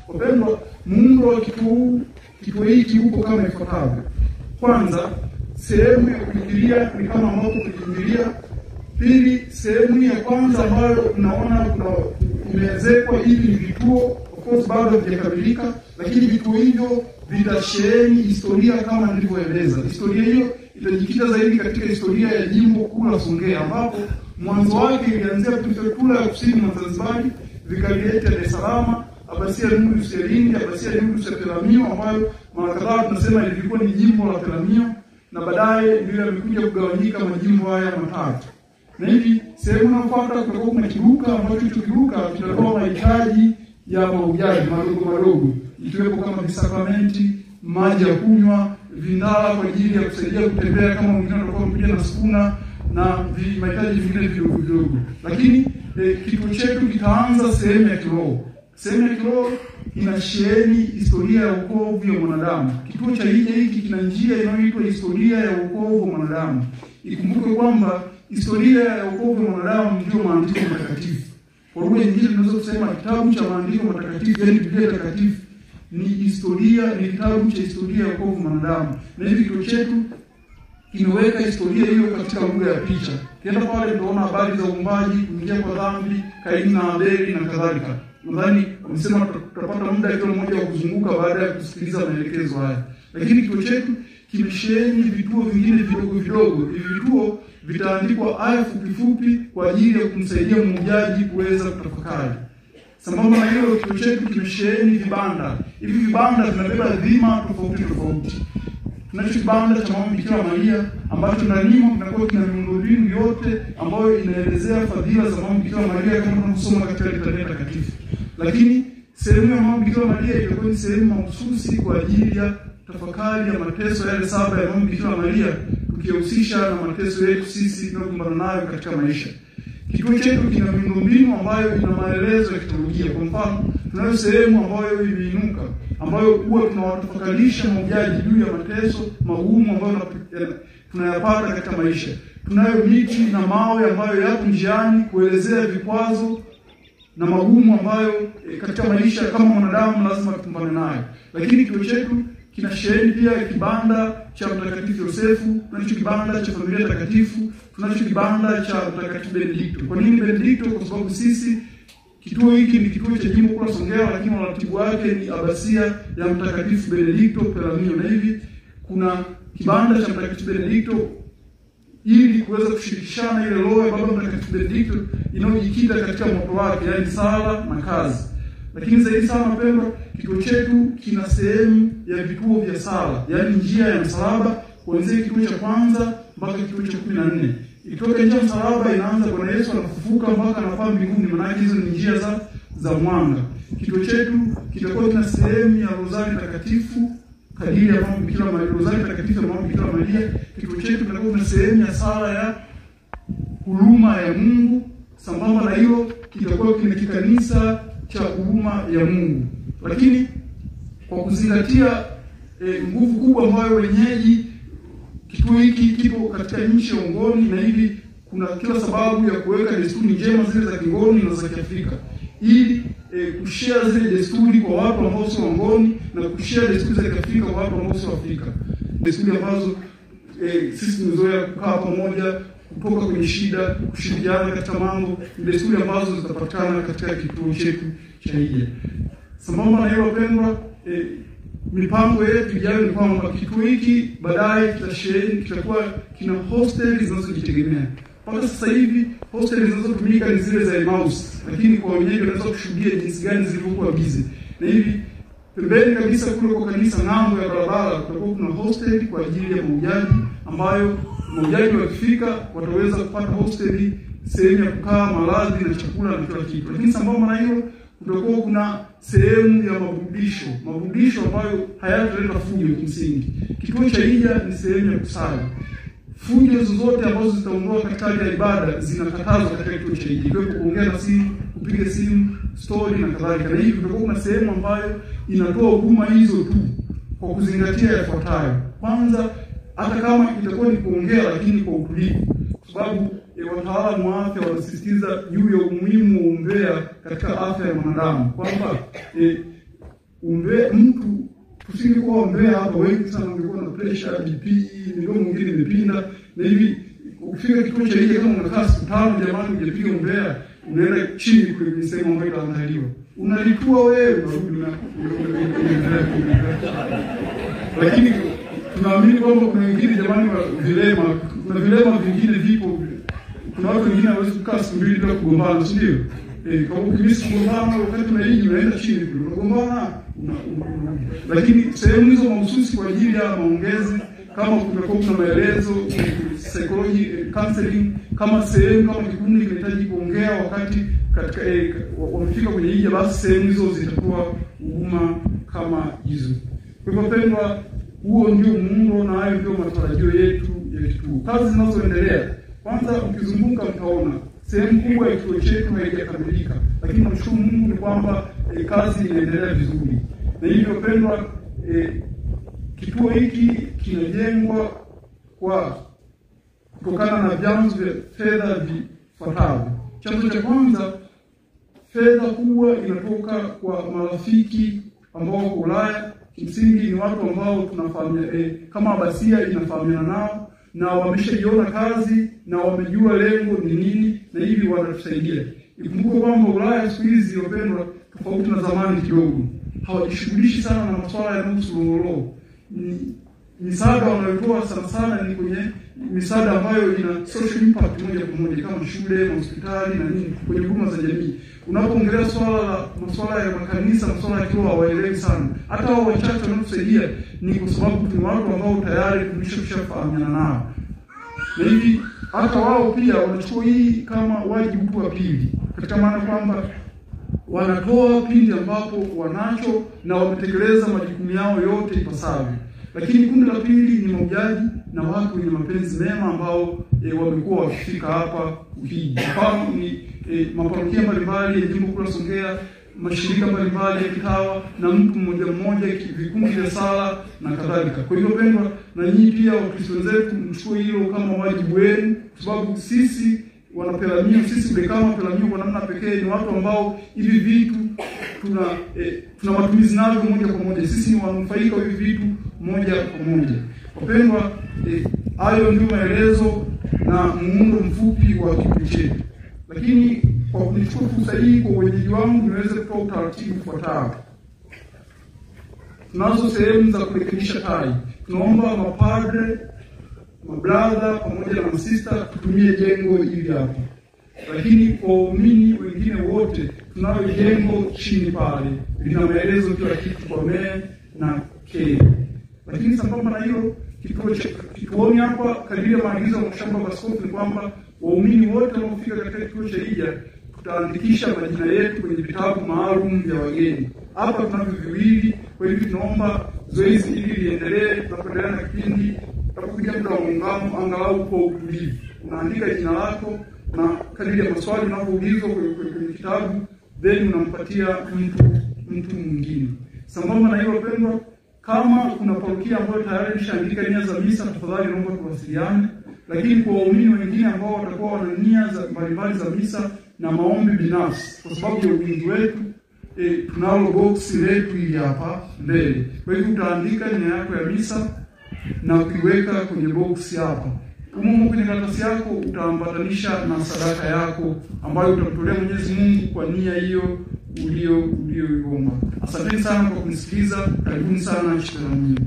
Wapendwa, muundo wa kituo hiki upo kama ifuatavyo. Kwanza, sehemu ya kuingilia ni kama ambapo tuliingilia. Pili, sehemu ya kwanza ambayo tunaona kuna imeezekwa hivi ni vituo, of course bado havijakamilika, lakini vituo hivyo vitasheheni historia kama nilivyoeleza. Historia hiyo itajikita zaidi katika historia ya jimbo kuu la Songea, ambapo mwanzo wake ilianzia prefektura ya kusini mwa Zanzibar, vikarieti ya Dar es Salaam, Abasia Nusu ya Lindi, Abasia Nusu ya Peramiho, ambayo mara kadhaa tunasema ilikuwa ni jimbo la Peramiho, na baadaye ndio yamekuja kugawanyika majimbo haya matatu. Na hivi sehemu inayofuata kutakuwa kuna kiruka ambacho hicho kiruka kitatoa mahitaji ya mahujaji madogo madogo, ikiwepo kama visakramenti, maji ya kunywa, vindala kwa ajili ya kusaidia kutembea kama wengine watakuwa wamekuja na sukuna, na mahitaji vingine vidogo vidogo. Lakini kituo chetu kitaanza sehemu ya kiroho. Sehemu ya kiroho inasheheni historia ya wokovu ya mwanadamu. Kituo cha hija hiki kina njia inayoitwa historia ya wokovu wa mwanadamu. Ikumbuke kwamba historia ya wokovu wa mwanadamu ndio maandiko matakatifu. Kwa lugha nyingine tunaweza kusema kitabu cha maandiko matakatifu, yaani Biblia takatifu, ni historia, ni kitabu cha historia ya wokovu wa mwanadamu. Na hivi kituo chetu kimeweka historia hiyo katika lugha ya picha. Kienda pale tunaona habari za uumbaji, kuingia kwa dhambi, Kaini na Abeli na kadhalika. Nadhani wamesema tutapata muda kila mmoja wa kuzunguka baada ya kusikiliza maelekezo haya. Lakini kituo chetu kimesheheni vituo vingine vidogo vidogo. Hivi vituo vitaandikwa aya fupi fupi kwa ajili ya kumsaidia mhujaji kuweza kutafakari. Sambamba na hilo, kituo chetu kimesheheni vibanda. Hivi vibanda vinabeba dhima tofauti tofauti. Tunacho kibanda cha Mama Bikira Maria ambacho ndani kinakuwa kina miundombinu yote ambayo inaelezea fadhila za Mama Bikira Maria kama tunavyosoma katika litania takatifu. Lakini sehemu ya Mama Bikira Maria itakuwa ni sehemu mahususi kwa ajili ya tafakari ya mateso yale saba ya Mama Bikira Maria, tukihusisha na mateso yetu sisi tunayokumbana nayo katika maisha. Kituo chetu kina miundombinu ambayo ina maelezo ya kiteolojia. Kwa mfano, tunayo sehemu ambayo imeinuka ambayo huwa tunawatafakarisha mahujaji juu ya mateso magumu ambayo tunayapata katika maisha. Tunayo miti na mawe ambayo yapo njiani kuelezea vikwazo na magumu ambayo katika maisha kama mwanadamu lazima tukumbane nayo. Lakini kituo chetu kina sheheni pia kibanda cha Mtakatifu Yosefu, tunacho kibanda cha familia takatifu, tunacho kibanda cha Mtakatifu Benedikto. Kwa nini Benedikto? Kwa sababu sisi kituo hiki ni kituo cha jimbo kuu la Songea, lakini waratibu wake ni Abasia ya Mtakatifu Benedikto Peramiho. Na hivi kuna kibanda cha Mtakatifu Benedikto ili kuweza kushirikishana ile roho ya Baba Mtakatifu Benedikto inayojikita katika moto wake, yaani sala na kazi. Lakini zaidi sana wapendwa, kituo chetu kina sehemu ya vituo vya sala, yaani njia ya msalaba, kuanzia kituo cha kwanza mpaka kituo cha 14. Ikitoka njia ya msalaba inaanza Bwana Yesu anafufuka mpaka anapaa mbinguni, maana hizo ni njia za mwanga. Kituo chetu kitakuwa kina sehemu ya Rozari Takatifu kadiri ya Mama Bikira Maria, Rozari Takatifu ya Mama Bikira Maria. Kituo chetu kitakuwa kina sehemu ya sala ya huruma ya Mungu. Sambamba na hiyo kitakuwa kina kikanisa cha huruma ya Mungu. Lakini kwa kuzingatia nguvu kubwa ambayo wenyeji kituo hiki kipo katika nchi ya Ungoni, na hivi kuna kila sababu ya kuweka desturi njema zile za Kingoni na za Kiafrika ili kushare zile desturi kwa watu ambao sio Wangoni na kushare desturi za Kiafrika kwa watu ambao sio Afrika. Desturi ambazo sisi tumezoea kukaa pamoja, kutoka kwenye shida, kushirikiana katika mambo, ni desturi ambazo zitapatikana katika kituo chetu cha hija. Sambamba na hiyo wapendwa, mipango yetu ijayo ni kwamba kituo hiki baadaye kitasheheni, kitakuwa kina hosteli zinazojitegemea. Mpaka sasa hivi hosteli zinazotumika ni zile za Emmaus, lakini kwa wenyeji wanaweza kushuhudia jinsi gani zilivyokuwa busy. Na hivi pembeni kabisa kule kwa kanisa ng'ambo ya barabara kutakuwa kuna hosteli kwa ajili ya mahujaji, ambayo mahujaji wakifika wataweza kupata hosteli, sehemu ya kukaa, malazi na chakula na kila kitu. Lakini sambamba na hilo kutakuwa kuna sehemu ya maburudisho ambayo hayataleta fujo kimsingi. Kituo cha hija ni sehemu ya kusali. Fujo zozote ambazo zitaondoa katika hali ya ibada zinakatazwa katika kituo cha hija, ikiwepo kuongea na simu, kupiga simu, story na kadhalika. Na hivi kutakuwa kuna sehemu ambayo inatoa huduma hizo tu kwa kuzingatia yafuatayo. Kwanza, hata kama itakuwa ni kuongea, lakini kwa utulivu, kwa sababu wataalamu wa afya wanasisitiza juu ya umuhimu wa umbea katika afya ya mwanadamu, kwamba Mtu tusingekuwa mbea hapa, wengi sana wangekuwa na pressure, BP, midomo mingine imepinda. Na hivi ukifika kituo cha hija kama unakaa siku 5, jamani, hujapiga umbea, unaenda chini kwenye sehemu ambayo itaandaliwa, unalipua wewe, unarudi na unaendelea. Lakini tunaamini kwamba kuna wengine jamani vilema, kuna vilema vingine vipo. Kuna watu wengine hawawezi kukaa siku 2 bila kugombana, si ndio? Kama ukimisi kugombana wakati unaiji unaenda chini kule, unagombana lakini sehemu hizo mahususi kwa ajili ya maongezi, kama kumekuwa kuna maelezo, psychology, counseling, kama sehemu kama kikundi kinahitaji kuongea wakati katika wamefika kwenye hija, basi sehemu hizo zitakuwa huduma kama hizo. Kwa hivyo pendwa, huo ndio muundo na hayo ndio matarajio yetu ya kituo. Kazi zinazoendelea, kwanza ukizunguka mtaona sehemu kubwa ya kituo chetu haijakamilika, lakini namshukuru Mungu ni kwamba kazi inaendelea vizuri. Na hivyo pendwa, kituo hiki kinajengwa kwa kutokana na vyanzo vya fedha vifuatavyo. Chanzo cha kwanza, fedha kubwa inatoka kwa marafiki ambao wako Ulaya. Kimsingi ni watu ambao tunafahamia, kama Abasia inafahamiana nao na wameshaiona kazi na wamejua lengo ni nini, na hivi wanatusaidia. Ikumbuke kwamba Ulaya siku hizi wapendwa, tofauti na zamani kidogo, hawajishughulishi sana na masuala yanayohusu roho. Misaada wanayotoa sana sana ni kwenye misaada ambayo ina social impact moja kwa moja, kama shule, hospitali na nini, kwenye huduma za jamii. Unapoongelea swala la masuala ya makanisa, masuala ya kiroho, hawaelewi sana. Hata wao wachache wanaotusaidia ni kwa sababu tuna watu ambao tayari tumeshafahamiana nao, na hivi hata wao pia wanachukua hii kama wajibu wa pili, katika maana kwamba wanatoa pindi ambapo wanacho na wametekeleza majukumu yao yote ipasavyo. Lakini kundi la pili ni mahujaji na watu wenye mapenzi mema ambao wamekuwa wakifika hapa kuhiji. Mfano ni maparokia mbalimbali ya jimbo kuu la Songea, mashirika mbalimbali ya kitawa na mtu mmoja mmoja, vikundi vya sala na kadhalika. Kwa hivyo pendwa, na nyinyi pia Wakristo wenzetu mchukue hilo kama wajibu wenu, kwa sababu sisi wanapelamio, sisi kama Pelamio kwa namna pekee ni watu ambao hivi vitu tuna matumizi navyo moja kwa moja. Sisi ni wanufaika wa hivi vitu moja kwa moja. Wapendwa, hayo ndio maelezo na muundo mfupi wa kituo chetu. Lakini kwa kunichukua fursa hii kwa wenyeji wangu niweze kutoa utaratibu ufuatao. Tunazo sehemu za kurekebisha tai. Tunaomba mapadre, mabradha pamoja na masista tutumie jengo hili hapa. Lakini kwa waumini wengine wote tunayo jengo chini pale, lina maelezo kila kitu kwa me na ke. Lakini sambamba na hilo, kituoni hapa kadiri ya maagizo ya mshamba wa askofu ni kwamba waumini wote wanaofika katika kituo cha hija tutaandikisha majina yetu kwenye vitabu maalum vya wageni. Hapa tunavyo viwili, kwa hivyo tunaomba zoezi hili liendelee. Tunapoendelea na kipindi, tutakuja muda wa muungano angalau kwa utulivu. Unaandika jina lako na kadiri ya maswali unapoulizwa kwenye kitabu, then unampatia mtu mwingine. Sambamba na hilo pendwa, kama kuna parokia ambayo tayari imeshaandika nia za misa, tafadhali naomba tuwasiliane. Lakini kwa waumini wengine ambao watakuwa wana nia za mbalimbali za misa na maombi binafsi, kwa sababu ya wingi wetu, tunalo box letu hili hapa mbele. Kwa hivyo utaandika nia yako ya misa na kuiweka kwenye box hapa. Humo kwenye karatasi yako utaambatanisha na sadaka yako ambayo utamtolea Mwenyezi Mungu kwa nia hiyo uliyoiomba. Asanteni sana kwa kunisikiliza. Karibuni sana Chipelamio.